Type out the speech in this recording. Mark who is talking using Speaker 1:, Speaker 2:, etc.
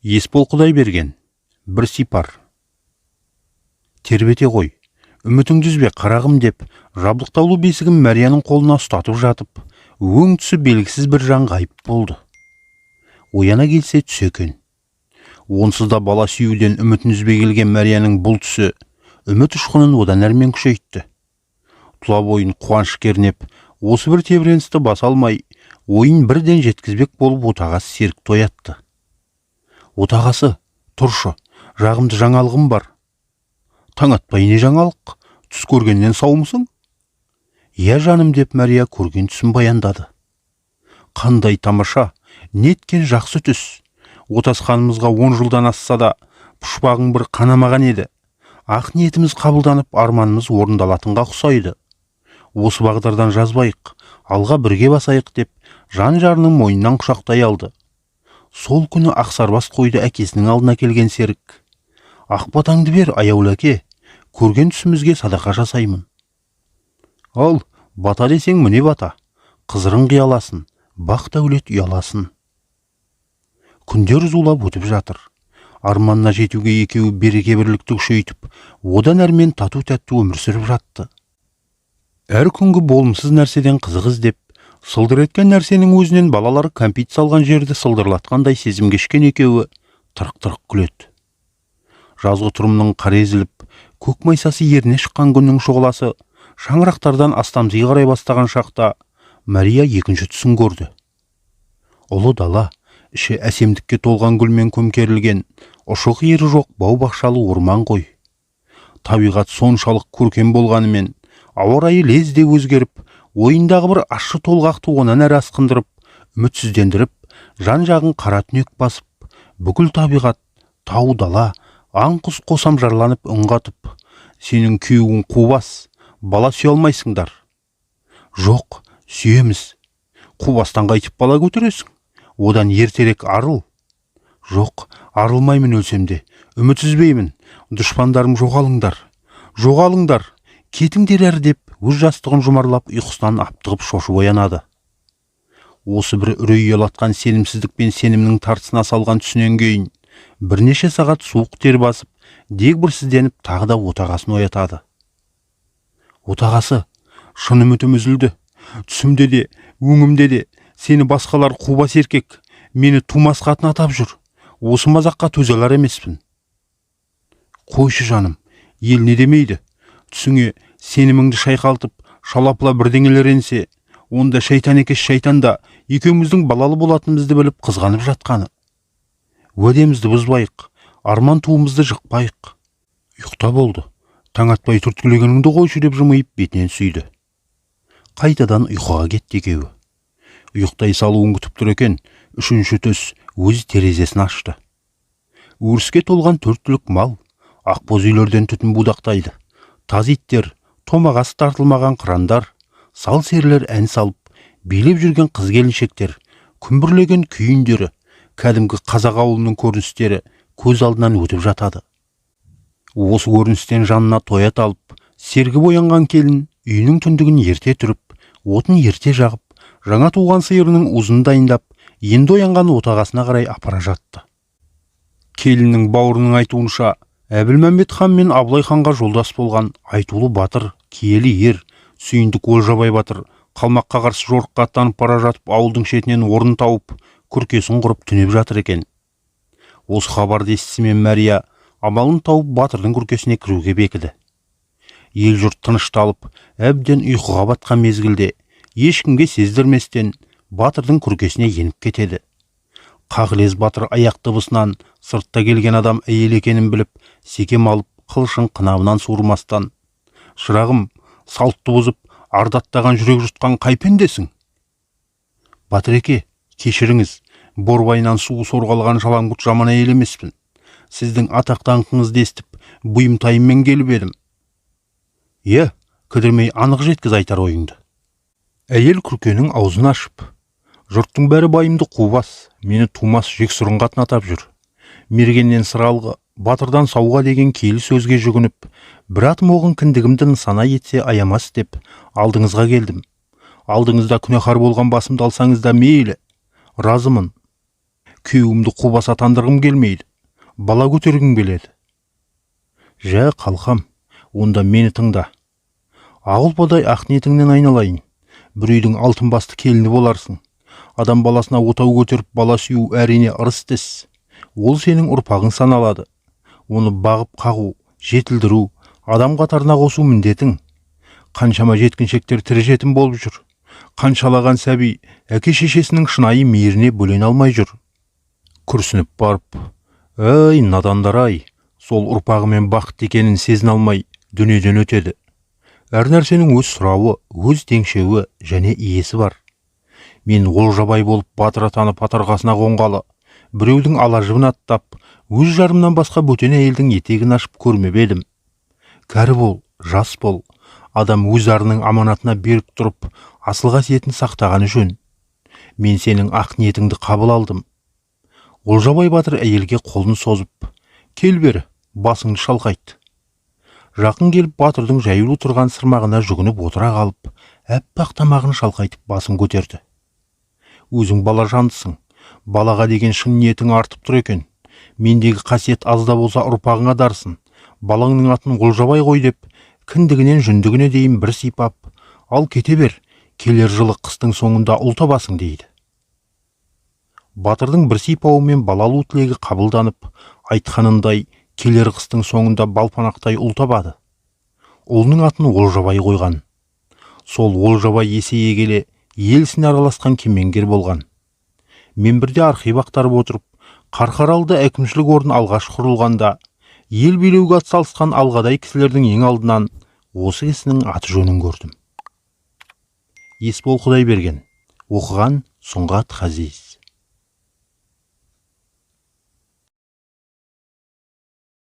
Speaker 1: Есбол Құдайберген, бір сипар. Тербете ғой, үмітіңді үзбе, қарағым деп, жабдықтаулы бесігін Мәрияның қолына ұстатып жатып, өң түсі белгісіз бір жан ғайып болды. Ояна келсе түс екен. Онсыз да бала сүюден үмітін үзбей келген Мәрияның бұл түсі үміт ұшқынын одан әрмен күшейтті. Тұла бойын қуаныш кернеп, осы бір тебіреністі баса алмай, ойын бірден жеткізбек болып отағасы Серікті оятты. Отағасы, тұршы, жағымды жаңалығым бар. Таң атпай не жаңалық? Түс көргеннен саумысың? Иә, жаным, деп Мәрия көрген түсін баяндады. Қандай тамаша, неткен жақсы түс. Отасқанымызға 10 жылдан асса да, пұшпағың бір қанамаған еді. Ақ ниетіміз қабылданып, арманымыз орындалатынға ұқсайды. Осы бағдардан жазбайық, алға бірге басайық деп жан жарының мойнынан құшақтай алды. Сол күні ақсарбас қойды әкесінің алдына келген Серік. Ақ батаңды бер, аяулы әке, көрген түсімізге садақа жасаймын. Ал, бата десең міне бата, қызырың қияласын, бақ дәулет ұяласын. Күндер зулап өтіп жатыр. Арманына жетуге екеуі береке бірлікті күшейтіп, одан әрмен тату тәтті өмір сүріп жатты. Әр күнгі болымсыз нәрседен қызық іздеп, сылдыр еткен нәрсенің өзінен балалары кәмпит салған жерді сылдырлатқандай сезім кешкен екеуі тырқ-тырқ күледі. Жазғы тұрымның қар езіліп, көк майсасы еріне шыққан күннің шұғыласы шаңырақтардан астамзи қарай бастаған шақта Мәрия екінші түсін көрді. Ұлы дала, іші әсемдікке толған гүлмен көмкерілген, ұшы-қиыры жоқ бау-бақшалы орман ғой. Табиғат соншалық көркем болғанымен, ауа райы лезде өзгеріп, ойындағы бір ащы толғақты онан әрі асқындырып, үмітсіздендіріп, жан-жағын қара түнек басып, бүкіл табиғат, тау дала, аң-құс қосамжарланып үн қатып, сенің күйеуің қубас, бала сүйе алмайсыңдар. Жоқ, сүйеміз. Қубастан қайтып бала көтересің? Одан ертерек арыл. Жоқ, арылмаймын өлсем де, үміт үзбеймін. Дұшпандарым жоғалыңдар, жоғалыңдар, кетіңдер әрі деп өз жастығын жұмарлап ұйқысынан аптығып шошып оянады. Осы бір үрей ұялатқан сенімсіздік пен сенімнің тартысына салған түсінен кейін бірнеше сағат суық тер басып, дегбірсізденіп тағы да отағасын оятады. Отағасы, шын үмітім үзілді. Түсімде де, өңімде де сені басқалар қубас еркек, мені тумас қатын атап жүр. Осы мазаққа төзе алар емеспін. Қойшы жаным, ел не демейді? Түсіңе сеніміңді шайқалтып, шалапыла бірдеңелер енсе, онда шайтан екеш шайтан да екеуміздің балалы болатынымызды біліп қызғанып жатқаны. Уәдемізді бұзбайық, арман туымызды жықпайық. Ұйықта болды. Таң атпай түрткілегеніңді қойшы деп жымиып бетінен сүйді. Қайтадан ұйқыға кетті екеуі. Ұйықтай салуын күтіп тұр екен, үшінші түс өз терезесін ашты. Өріске толған төрт түлік мал, ақбоз үйлерден түтін будақтайды. Таз иттер, томағасы тартылмаған қырандар, сал серілер ән салып, билеп жүрген қыз келіншектер, күмбірлеген күйіндері, кәдімгі қазақ ауылының көріністері көз алдынан өтіп жатады. Осы көріністен жанына тоят алып, сергіп оянған келін үйінің түндігін ерте түріп, отын ерте жағып, жаңа туған сиырының уызын дайындап, енді оянған отағасына қарай апара жатты. Келіннің бауырының айтуынша, Әбілмәмбет хан мен Абылай ханға жолдас болған айтулы батыр, киелі ер, Сүйіндік Олжабай батыр қалмаққа қарсы жорыққа аттанып бара жатып, ауылдың шетінен орын тауып, күркесін құрып түнеп жатыр екен. Осы хабарды естісімен Мәрия амалын тауып батырдың күркесіне кіруге бекіді. Ел жұрт тынышталып, әбден ұйқыға батқан мезгілде ешкімге сездірместен батырдың күркесіне еніп кетеді. Қағылез батыр аяқ дыбысынан сыртта келген адам әйел екенін біліп, секем алып, қылышын қынабынан суырмастан, шырағым, салтты бұзып, ардаттаған жүрек жұтқан қай пендесің? Батыреке, кешіріңіз, борбайынан суы сорғалған жалаңбұт жаман әйел емеспін. Сіздің атақ даңқыңызды естіп, бұйымтайыммен келіп едім. Е, кідірмей анық жеткіз айтар ойыңды. Әйел күркенің аузын ашып, жұрттың бәрі байымды қубас, мені тумас жексұрын қатын атап жүр. Мергеннен сыралғы, батырдан сауға деген киелі сөзге жүгініп, бір атым оғын кіндігімді нысана етсе аямас деп алдыңызға келдім. Алдыңызда күнәһар болған басымды алсаңыз да мейлі, разымын. Күйеуімді қубас атандырғым келмейді, бала көтергім келеді. Жә, қалқам, онда мені тыңда. Ақ ұлпадай ақ ниетіңнен айналайын. Бір үйдің алтын басты келіні боларсың. Адам баласына отау көтеріп бала сүю әрине ырыс іс. Ол сенің ұрпағың саналады. Оны бағып қағу, жетілдіру, адам қатарына қосу міндетің. Қаншама жеткіншектер тірі жетім болып жүр. Қаншалаған сәби әке шешесінің шынайы мейіріне бөлене алмай жүр. Күрсініп барып, әй, надандар-ай, сол ұрпағымен бақытты екенін сезіне алмай дүниеден өтеді. Әр нәрсенің өз сұрауы, өз теңшеуі және иесі бар. Мен Олжабай болып батыр атанып ат арқасына қонғалы, біреудің ала жібін аттап, өз жарымнан басқа бөтен әйелдің етегін ашып көрмеп едім. Кәрі бол, жас бол, адам өз арының аманатына берік тұрып, асыл қасиетін сақтағаны жөн. Мен сенің ақ ниетіңді қабыл алдым. Олжабай батыр әйелге қолын созып, кел бері, басыңды шалқайт. Жақын келіп батырдың жаюлы тұрған сырмағына жүгініп отыра қалып, әппақ тамағын шалқайтып басын көтерді. Өзің бала жандысың, балаға деген шын ниетің артып тұр екен. Мендегі қасиет аз да болса ұрпағыңа дарысын. Балаңның атын Олжабай қой деп, кіндігінен жүндігіне дейін бір сипап, ал кете бер, келер жылы қыстың соңында ұл табасың дейді. Батырдың бір сипауымен бала алу тілегі қабылданып, айтқанындай келер қыстың соңында балпанақтай ұл табады. Ұлының атын Олжабай қойған. Сол Олжабай есейе келе ел ісіне араласқан кемеңгер болған. Мен бірде архив ақтарып отырып, Қарқаралыда әкімшілік орын алғаш құрылғанда, ел билеуге атсалысқан алғадай кісілердің ең алдынан осы кісінің аты жөнін көрдім. Есбол Құдайберген, оқыған Сұңғат Ғазиз.